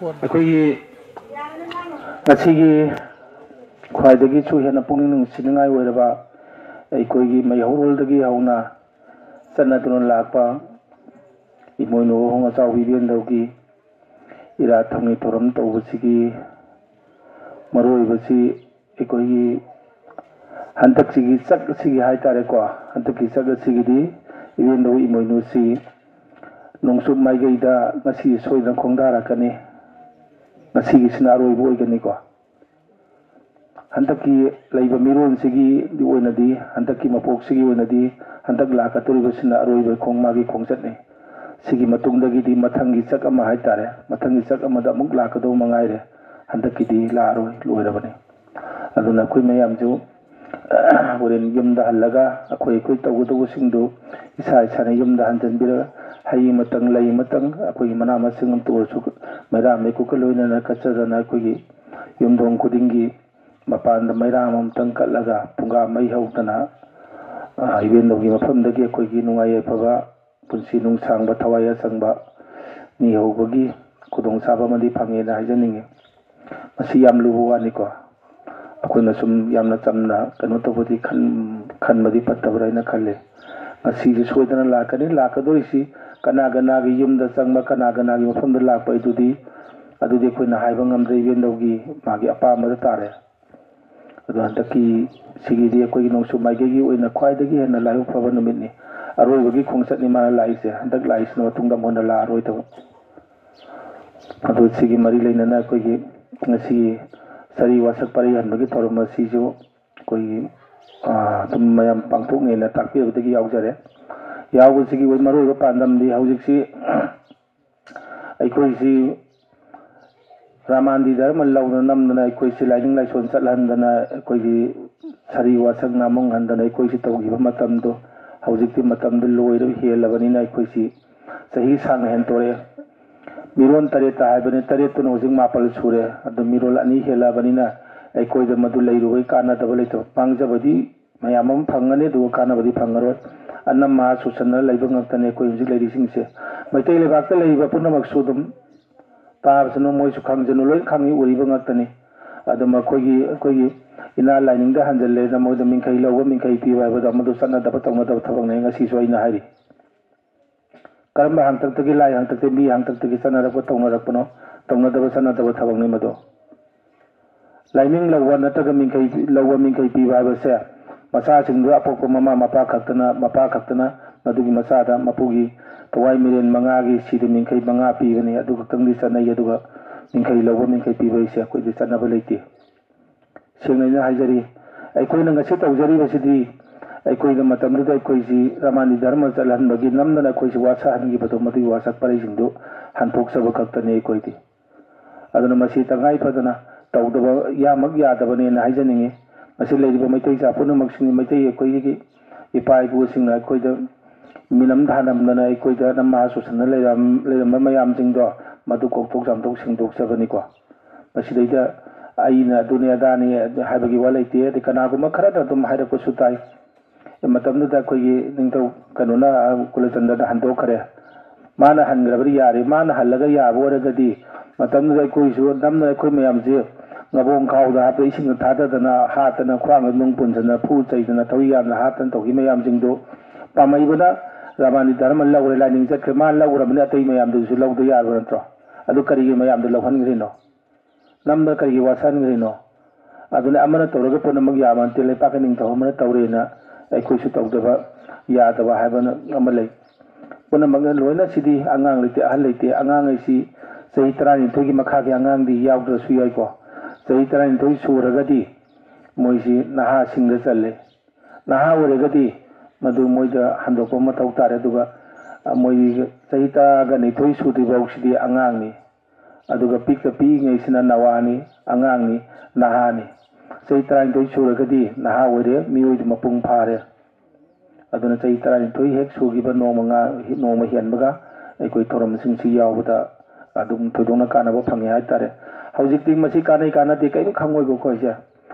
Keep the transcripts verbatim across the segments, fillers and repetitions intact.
ꯑꯩꯈꯣꯏꯒꯤ ꯉꯁꯤꯒꯤ ꯈ꯭ꯋꯥꯏꯗꯒꯤꯁꯨ ꯍꯦꯟꯅ ꯄꯨꯛꯅꯤꯡ ꯅꯨꯡꯁꯤꯅꯤꯡꯉꯥꯏ ꯑꯣꯏꯔꯕ, ꯑꯩꯈꯣꯏꯒꯤ ꯃꯩꯍꯧꯔꯣꯜꯗꯒꯤ ꯍꯧꯅ ꯆꯠꯅꯗꯨꯅ ꯂꯥꯛꯄ ꯏꯃꯣꯏꯅꯨ ꯑꯍꯣꯡ ꯑꯆꯥꯎꯕꯤ ꯏꯕꯦꯟꯗꯧꯒꯤ ꯏꯔꯥꯠ ꯊꯧꯅꯤ ꯊꯧꯔꯝ ꯇꯧꯕꯁꯤꯒꯤ ꯃꯔꯨꯑꯣꯏꯕꯁꯤ, ꯑꯩꯈꯣꯏꯒꯤ ꯍꯟꯗꯛꯁꯤꯒꯤ ꯆꯥꯛ ꯑꯁꯤꯒꯤ ꯍꯥꯏꯇꯥꯔꯦꯀꯣ, ꯍꯟꯗꯛꯀꯤ ꯆꯥꯛ ꯑꯁꯤꯒꯤꯗꯤ ꯏꯕꯦꯟꯗꯧ ꯏꯃꯣꯏꯅꯨꯁꯤ ꯅꯣꯡꯆꯨꯞ ꯃꯥꯏꯀꯩꯗ ꯉꯁꯤ ꯁꯣꯏꯗꯅ ꯈꯣꯡꯗꯥꯔꯛꯀꯅꯤ꯫ ꯉꯁꯤꯒꯤꯁꯤꯅ ꯑꯔꯣꯏꯕ ꯑꯣꯏꯒꯅꯤꯀꯣ꯫ ꯍꯟꯗꯛꯀꯤ ꯂꯩꯕ ꯃꯤꯔꯣꯟꯁꯤꯒꯤ ꯑꯣꯏꯅꯗꯤ, ꯍꯟꯗꯛꯀꯤ ꯃꯄꯣꯛꯁꯤꯒꯤ ꯑꯣꯏꯅꯗꯤ, ꯍꯟꯗꯛ ꯂꯥꯛꯀꯗꯧꯔꯤꯕꯁꯤꯅ ꯑꯔꯣꯏꯕ ꯈꯣꯡ-, ꯃꯥꯒꯤ ꯈꯣꯡꯆꯠꯅꯤ꯫ ꯁꯤꯒꯤ ꯃꯇꯨꯡꯗꯒꯤꯗꯤ ꯃꯊꯪꯒꯤ ꯆꯥꯛ ꯑꯃ ꯍꯥꯏꯇꯥꯔꯦ, ꯃꯊꯪꯒꯤ ꯆꯥꯛ ꯑꯃꯗ ꯑꯃꯨꯛ ꯂꯥꯛꯀꯗꯧꯕ ꯃꯉꯥꯏꯔꯦ꯫ ꯍꯟꯗꯛꯀꯤꯗꯤ ꯂꯥꯛꯑꯔꯣꯏ, ꯂꯣꯏꯔꯕꯅꯤ꯫ ꯑꯗꯨꯅ ꯑꯩꯈꯣꯏ ꯃꯌꯥꯝꯁꯨ ꯍꯣꯔꯦꯟ ꯌꯨꯝꯗ ꯍꯜꯂꯒ ꯑꯩꯈꯣꯏ ꯑꯩꯈꯣꯏ ꯇꯧꯒꯗꯧꯕꯁꯤꯡꯗꯨ ꯏꯁꯥ ꯏꯁꯥꯅ ꯌꯨꯝꯗ ꯍꯟꯖꯤꯟꯕꯤꯔꯒ, ꯍꯩ ꯑꯃꯇꯪ, ꯂꯩ ꯑꯃꯇꯪ, ꯑꯩꯈꯣꯏꯒꯤ ꯃꯅꯥ ꯃꯁꯤꯡ ꯑꯃꯇ ꯑꯣꯏꯔꯁꯨ ꯃꯩꯔꯥ ꯃꯩꯀꯨꯞꯀ ꯂꯣꯏꯅꯅ ꯀꯠꯆꯗꯅ, ꯑꯩꯈꯣꯏꯒꯤ ꯌꯨꯝꯊꯣꯡ ꯈꯨꯗꯤꯡꯒꯤ ꯃꯄꯥꯟꯗ ꯃꯩꯔꯥ ꯑꯃꯃꯝꯇꯪ ꯀꯠꯂꯒ ꯐꯨꯡꯒꯥ ꯃꯩ ꯍꯧꯗꯅ, ꯑ, ꯏꯕꯦꯟꯗꯧꯒꯤ ꯃꯐꯝꯗꯒꯤ ꯑꯩꯈꯣꯏꯒꯤ ꯅꯨꯡꯉꯥꯏ ꯌꯥꯏꯐꯕ, ꯄꯨꯟꯁꯤ ꯅꯨꯡꯁꯥꯡꯕ, ꯊꯋꯥꯏ ꯌꯥꯆꯪꯕ ꯅꯤꯍꯧꯕꯒꯤ ꯈꯨꯗꯣꯡꯆꯥꯕ ꯑꯃꯗꯤ ꯐꯪꯉꯦꯅ ꯍꯥꯏꯖꯅꯤꯡꯉꯤ꯫ ꯃꯁꯤ ꯌꯥꯝ ꯂꯨꯕ ꯋꯥꯅꯤꯀꯣ꯫ ꯑꯩꯈꯣꯏꯅ ꯁꯨꯝ ꯌꯥꯝꯅ ꯆꯝꯅ ꯀꯩꯅꯣ ꯇꯧꯕꯗꯤ ꯈꯟ-, ꯈꯟꯕꯗꯤ ꯐꯠꯇꯕ꯭ꯔꯥ ꯍꯥꯏꯅ ꯈꯜꯂꯤ꯫ ꯉꯁꯤꯁꯨ ꯁꯣꯏꯗꯅ ꯂꯥꯛꯀꯅꯤ꯫ ꯂꯥꯛꯀꯗꯧꯔꯤꯁꯤ ꯀꯅꯥ ꯀꯅꯥꯒꯤ ꯌꯨꯝꯗ ꯆꯪꯕ, ꯀꯅꯥ ꯀꯅꯥꯒꯤ ꯃꯐꯝꯗ ꯂꯥꯛꯄ ꯍꯥꯏꯗꯨꯗꯤ, ꯑꯗꯨꯗꯤ ꯑꯩꯈꯣꯏꯅ ꯍꯥꯏꯕ ꯉꯝꯗ꯭ꯔꯦ꯫ ꯏꯕꯦꯟꯗꯧꯒꯤ ꯃꯥꯒꯤ ꯑꯄꯥꯝꯕꯗ ꯇꯥꯔꯦ꯫ ꯑꯗꯣ ꯍꯟꯗꯛꯀꯤ ꯁꯤꯒꯤꯗꯤ ꯑꯩꯈꯣꯏꯒꯤ ꯅꯣꯡꯆꯨꯞ ꯃꯥꯏꯀꯩꯒꯤ ꯑꯣꯏꯅ ꯈ꯭ꯋꯥꯏꯗꯒꯤ ꯍꯦꯟꯅ ꯂꯥꯏꯕꯛ ꯐꯕ ꯅꯨꯃꯤꯠꯅꯤ꯫ ꯑꯔꯣꯏꯕꯒꯤ ꯈꯣꯡꯆꯠꯅꯤ ꯃꯥꯅ ꯂꯥꯛꯏꯁꯦ꯫ ꯍꯟꯗꯛ ꯂꯥꯛꯏꯁꯤꯅ ꯃꯇꯨꯡꯗ ꯑꯃꯨꯛ ꯍꯟꯅ ꯂꯥꯛꯑꯔꯣꯏꯗꯕ꯫ ꯑꯗꯨ ꯁꯤꯒꯤ ꯃꯔꯤ ꯂꯩꯅꯅ ꯑꯩꯈꯣꯏꯒꯤ ꯉꯁꯤꯒꯤ ꯁꯥꯔꯤ ꯋꯥꯁꯛ ꯄꯔꯩ ꯍꯟꯕꯒꯤ ꯊꯧꯔꯝ ꯑꯁꯤꯁꯨ ꯑꯩꯈꯣꯏꯒꯤ, ꯑꯥ, ꯑꯗꯨꯝ ꯃꯌꯥꯝ ꯄꯥꯡꯊꯣꯛꯅꯦꯅ ꯇꯥꯛꯄꯤꯕꯗꯒꯤ ꯌꯥꯎꯖꯔꯦ꯫ ꯌꯥꯎꯕꯁꯤꯒꯤ ꯃꯔꯨꯑꯣꯏꯕ ꯄꯥꯟꯗꯝꯗꯤ ꯍꯧꯖꯤꯛꯁꯤ ꯑꯩꯈꯣꯏꯁꯤ ꯔꯥꯃꯥꯟꯗꯤ ꯙꯔꯃ ꯂꯧꯅ ꯅꯝꯗꯅ ꯑꯩꯈꯣꯏꯁꯤ ꯂꯥꯏꯅꯤꯡ ꯂꯥꯏꯁꯣꯟ ꯆꯠꯍꯟꯗꯅ, ꯑꯩꯈꯣꯏꯒꯤ ꯁꯥꯔꯤ ꯋꯥꯁꯛ ꯅꯥꯃꯨꯡꯍꯟꯗꯅ ꯑꯩꯈꯣꯏꯁꯤ ꯇꯧꯈꯤꯕ ꯃꯇꯝꯗꯣ, ꯍꯧꯖꯤꯛꯇꯤ ꯃꯇꯝꯗꯨ ꯂꯣꯏꯔ ꯍꯦꯜꯂꯕꯅꯤꯅ ꯑꯩꯈꯣꯏꯁꯤ ꯆꯍꯤ ꯁꯥꯡꯅ ꯍꯦꯟꯇꯣꯔꯛꯑꯦ꯫ ꯃꯤꯔꯣꯜ ꯇꯔꯦꯠꯇ ꯍꯥꯏꯕꯅꯤ, ꯇꯔꯦꯠꯇꯨꯅ ꯍꯧꯖꯤꯛ ꯃꯥꯄꯜ ꯁꯨꯔꯦ꯫ ꯑꯗꯨ ꯃꯤꯔꯣꯜ ꯑꯅꯤ ꯍꯦꯜꯂꯛꯑꯕꯅꯤꯅ ꯑꯩꯈꯣꯏꯗ ꯃꯗꯨ ꯂꯩꯔꯨꯕꯒꯤ ꯀꯥꯟꯅꯗꯕ ꯂꯩꯇꯕ꯫ ꯃꯥꯡꯖꯕꯗꯤ ꯃꯌꯥꯝ ꯑꯃ ꯐꯪꯒꯅꯤ, ꯑꯗꯨꯒ ꯀꯥꯟꯅꯕꯗꯤ ꯐꯪꯉꯔꯣꯏ꯫ ꯑꯅꯝ ꯑꯍꯥ ꯆꯨꯁꯟꯅ ꯂꯩꯕ ꯉꯥꯛꯇꯅꯤ ꯑꯩꯈꯣꯏ ꯍꯧꯖꯤꯛ ꯂꯩꯔꯤꯁꯤꯡꯁꯦ꯫ ꯃꯩꯇꯩ ꯂꯩꯕꯥꯛꯇ ꯂꯩꯔꯤꯕ ꯄꯨꯝꯅꯃꯛꯁꯨ ꯑꯗꯨꯝ ꯇꯥꯕꯁꯤꯅ ꯃꯣꯏꯁꯨ ꯈꯪꯖꯅꯨ, ꯂꯣꯏ ꯈꯪꯉꯤ, ꯎꯔꯤꯕ ꯉꯥꯛꯇꯅꯤ꯫ ꯑꯗꯨ ꯃꯈꯣꯏꯒꯤ, ꯑꯩꯈꯣꯏꯒꯤ ꯏꯅꯥ ꯂꯥꯏꯅꯤꯡꯗ ꯍꯟꯖꯤꯜꯂꯦꯅ ꯃꯣꯏꯗ ꯃꯤꯡꯈꯩ ꯂꯧꯕ, ꯃꯤꯡꯈꯩ ꯄꯤꯕ ꯍꯥꯏꯕꯗꯣ ꯃꯗꯨ ꯆꯠꯅꯗꯕ, ꯇꯧꯅꯗꯕ ꯊꯕꯛꯅꯦ꯫ ꯉꯁꯤꯁꯨ ꯑꯩꯅ ꯍꯥꯏꯔꯤ, ꯀꯔꯝꯕ ꯍꯥꯡꯇꯛꯇꯒꯤ, ꯂꯥꯏ ꯍꯥꯡꯇꯛꯇꯒꯤ, ꯃꯤ ꯍꯥꯡꯇꯛꯇꯒꯤ ꯆꯠꯅꯔꯛꯄ, ꯇꯧꯅꯔꯛꯄꯅꯣ? ꯇꯧꯅꯗꯕ, ꯆꯠꯅꯗꯕ ꯊꯕꯛꯅꯤ ꯃꯗꯨ꯫ ꯂꯥꯏꯃꯤꯡ ꯂꯧꯕ ꯅꯠꯇ꯭ꯔꯒ ꯃꯤꯡꯈꯩ ꯂꯧꯕ, ꯃꯤꯡꯈꯩ ꯄꯤꯕ ꯍꯥꯏꯕꯁꯦ ꯃꯆꯥꯁꯤꯡꯗꯨ ꯑꯄꯣꯛꯄ ꯃꯃꯥ ꯃꯄꯥ ꯈꯛꯇꯅ, ꯃꯄꯥ ꯈꯛꯇꯅ ꯃꯗꯨꯒꯤ ꯃꯆꯥꯗ ꯃꯄꯨꯒꯤ ꯊꯋꯥꯏ ꯃꯤꯔꯦꯟ ꯃꯉꯥꯒꯤ ꯁꯤꯗ ꯃꯤꯡꯈꯩ ꯃꯉꯥ ꯄꯤꯕꯅꯤ꯫ ꯑꯗꯨ ꯈꯛꯇꯪꯗꯤ ꯆꯠꯅꯩ꯫ ꯑꯗꯨꯒ ꯃꯤꯡꯈꯩ ꯂꯧꯕ, ꯃꯤꯡꯈꯩ ꯄꯤꯕ ꯍꯥꯏꯁꯦ ꯑꯩꯈꯣꯏꯗꯤ ꯆꯠꯅꯕ ꯂꯩꯇꯦ꯫ ꯁꯦꯡꯅ ꯑꯩꯅ ꯍꯥꯏꯖꯔꯤ, ꯑꯩꯈꯣꯏꯅ ꯉꯁꯤ ꯇꯧꯖꯔꯤꯕꯁꯤꯗꯤ, ꯑꯩꯈꯣꯏꯅ ꯃꯇꯝꯗꯨꯗ ꯑꯩꯈꯣꯏꯁꯤ ꯔꯥꯃꯥꯅꯤ ꯙꯔꯃ ꯆꯠꯍꯟꯕꯒꯤ ꯅꯝꯗꯅ ꯑꯩꯈꯣꯏꯁꯤ ꯋꯥꯁꯛꯍꯟꯈꯤꯕꯗꯣ, ꯃꯗꯨꯒꯤ ꯋꯥꯁꯛ ꯄꯔꯩꯁꯤꯡꯗꯨ ꯍꯟꯗꯣꯛꯆꯕ ꯈꯛꯇꯅꯤ ꯑꯩꯈꯣꯏꯗꯤ꯫ ꯑꯗꯨꯅ ꯃꯁꯤ ꯇꯉꯥꯏ ꯐꯗꯅ ꯇꯧꯗꯕ ꯌꯥꯃꯛ ꯌꯥꯗꯕꯅꯦꯅ ꯍꯥꯏꯖꯅꯤꯡꯉꯤ꯫ ꯃꯁꯤ ꯂꯩꯔꯤꯕ ꯃꯩꯇꯩ ꯏꯆꯥ ꯄꯨꯝꯅꯃꯛꯁꯤꯡ, ꯃꯩꯇꯩ ꯑꯩꯈꯣꯏꯒꯤ ꯏꯄꯥ ꯏꯄꯨꯁꯤꯡꯅ ꯑꯩꯈꯣꯏꯗ ꯃꯤꯅꯝ ꯊꯥꯅꯝꯗꯅ, ꯑꯩꯈꯣꯏꯗ ꯅꯝꯃꯍꯥ ꯆꯨꯁꯟꯅ ꯂꯩꯔꯝ-, ꯂꯩꯔꯝꯕ ꯃꯌꯥꯝꯁꯤꯡꯗꯣ ꯃꯗꯨ ꯀꯣꯛꯊꯣꯛ ꯆꯥꯝꯊꯣꯛ ꯁꯦꯡꯗꯣꯛꯆꯕꯅꯤꯀꯣ꯫ ꯃꯁꯤꯗꯩꯗ ꯑꯩꯅ ꯑꯗꯨꯅꯤ ꯑꯗꯥꯅꯤ ꯍꯥꯏꯕꯒꯤ ꯋꯥ ꯂꯩꯇꯦ꯫ ꯑꯗꯩ ꯀꯅꯥꯒꯨꯝꯕ ꯈꯔꯅ ꯑꯗꯨꯝ ꯍꯥꯏꯔꯛꯄꯁꯨ ꯇꯥꯏ꯫ ꯃꯇꯝꯗꯨꯗ ꯑꯩꯈꯣꯏꯒꯤ ꯅꯤꯡꯊꯧ ꯀꯩꯅꯣꯅ, ꯀꯨꯂꯆꯟꯗ꯭ꯔꯅ ꯍꯟꯗꯣꯛꯈ꯭ꯔꯦ꯫ ꯃꯥꯅ ꯍꯟꯈ꯭ꯔꯕꯗꯤ ꯌꯥꯔꯦ꯫ ꯃꯥꯅ ꯍꯜꯂꯒ ꯌꯥꯕ ꯑꯣꯏꯔꯒꯗꯤ ꯃꯇꯝꯗꯨꯗ ꯑꯩꯈꯣꯏꯁꯨ ꯅꯝꯅ ꯑꯩꯈꯣꯏ ꯃꯌꯥꯝꯁꯦ ꯉꯕꯣꯡ ꯈꯥꯎꯗ ꯍꯥꯞꯄ ꯏꯁꯤꯡꯗ ꯊꯥꯗꯗꯅ, ꯍꯥꯠꯇꯅ, ꯈ꯭ꯋꯥꯡꯗ ꯅꯨꯡ ꯄꯨꯟꯗꯅ, ꯐꯨ ꯆꯩꯗꯅ, ꯊꯧꯔꯤ ꯌꯥꯟꯗꯅ ꯍꯥꯠꯇꯅ ꯇꯧꯈꯤ ꯃꯌꯥꯝꯁꯤꯡꯗꯣ ꯄꯥꯝꯃꯩꯕꯅ ꯔꯥꯃꯥꯅꯤ ꯙꯔꯃ ꯂꯧꯔꯦ, ꯂꯥꯏꯅꯤꯡ ꯆꯠꯈ꯭ꯔꯦ꯫ ꯃꯥ ꯂꯧꯔꯕꯅꯤ, ꯑꯇꯩ ꯃꯌꯥꯝꯗꯨꯁꯨ ꯂꯧꯗ ꯌꯥꯔꯕ ꯅꯠꯇ꯭ꯔꯣ? ꯑꯗꯨ ꯀꯔꯤꯒꯤ ꯃꯌꯥꯝꯗꯨ ꯂꯧꯍꯟꯈ꯭ꯔꯤꯅꯣ? ꯅꯝꯗ ꯀꯔꯤꯒꯤ ꯋꯥꯁꯟꯈ꯭ꯔꯤꯅꯣ? ꯑꯗꯨꯅ ꯑꯃꯅ ꯇꯧꯔꯒ ꯄꯨꯝꯅꯃꯛ ꯌꯥꯕ ꯅꯠꯇꯦ꯫ ꯂꯩꯄꯥꯛꯀꯤ ꯅꯤꯡꯊꯧ ꯑꯃꯅ ꯇꯧꯔꯦꯅ ꯑꯩꯈꯣꯏꯁꯨ ꯇꯧꯗꯕ ꯌꯥꯗꯕ ꯍꯥꯏꯕꯅ ꯑꯃ ꯂꯩ꯫ ꯄꯨꯝꯅꯃꯛꯅ ꯂꯣꯏꯅ ꯁꯤꯗꯤ ꯑꯉꯥꯡ ꯂꯩꯇꯦ, ꯑꯍꯜ ꯂꯩꯇꯦ꯫ ꯑꯉꯥꯡ ꯍꯥꯏꯁꯤ ꯆꯍꯤ ꯇꯔꯥꯅꯤꯊꯣꯏꯒꯤ ꯃꯈꯥꯒꯤ ꯑꯉꯥꯡꯗꯤ ꯌꯥꯎꯗ꯭ꯔꯁꯨ ꯌꯥꯏꯀꯣ꯫ ꯆꯍꯤ ꯇꯔꯥꯅꯤꯊꯣꯏ ꯁꯨꯔꯒꯗꯤ ꯃꯣꯏꯁꯤ ꯅꯍꯥꯁꯤꯡꯗ ꯆꯜꯂꯦ꯫ ꯅꯍꯥ ꯑꯣꯏꯔꯒꯗꯤ ꯃꯗꯨ ꯃꯣꯏꯗ ꯍꯟꯗꯣꯛꯄ ꯃꯊꯧ ꯇꯥꯔꯦ꯫ ꯑꯗꯨꯒ, ꯑ, ꯃꯣꯏꯒꯤ ꯆꯍꯤ ꯇꯔꯥꯒ ꯅꯤꯊꯣꯏ ꯁꯨꯗ꯭ꯔꯤꯐꯥꯎꯁꯤꯗꯤ ꯑꯉꯥꯡꯅꯤ꯫ ꯑꯗꯨꯒ ꯄꯤꯛꯇ ꯄꯤꯛꯏꯉꯩꯁꯤꯅ ꯅꯋꯥꯅꯤ, ꯑꯉꯥꯡꯅꯤ, ꯅꯍꯥꯅꯤ꯫ ꯆꯍꯤ ꯇꯔꯥꯅꯤꯊꯣꯏ ꯁꯨꯔꯒꯗꯤ ꯅꯍꯥ ꯑꯣꯏꯔꯦ, ꯃꯤꯑꯣꯏꯗꯤ ꯃꯄꯨꯡ ꯐꯥꯔꯦ꯫ ꯑꯗꯨꯅ ꯆꯍꯤ ꯇꯔꯥꯅꯤꯊꯣꯏ ꯍꯦꯛ ꯁꯨꯈꯤꯕ ꯅꯣꯡꯃ ꯉꯥ-, ꯅꯣꯡꯃ ꯍꯦꯟꯕꯒ ꯑꯩꯈꯣꯏ ꯊꯧꯔꯝꯁꯤꯡꯁꯤ ꯌꯥꯎꯕꯗ ꯑꯗꯨꯝ ꯊꯣꯏꯗꯣꯛꯅ ꯀꯥꯟꯅꯕ ꯐꯪꯉꯦ ꯍꯥꯏꯇꯥꯔꯦ꯫ ꯍꯧꯖꯤꯛꯇꯤ ꯃꯁꯤ ꯀꯥꯟꯅꯩ ꯀꯥꯟꯅꯗꯦ ꯀꯔꯤꯝ ꯈꯪꯉꯣꯏꯕꯀꯣ ꯑꯩꯁꯦ꯫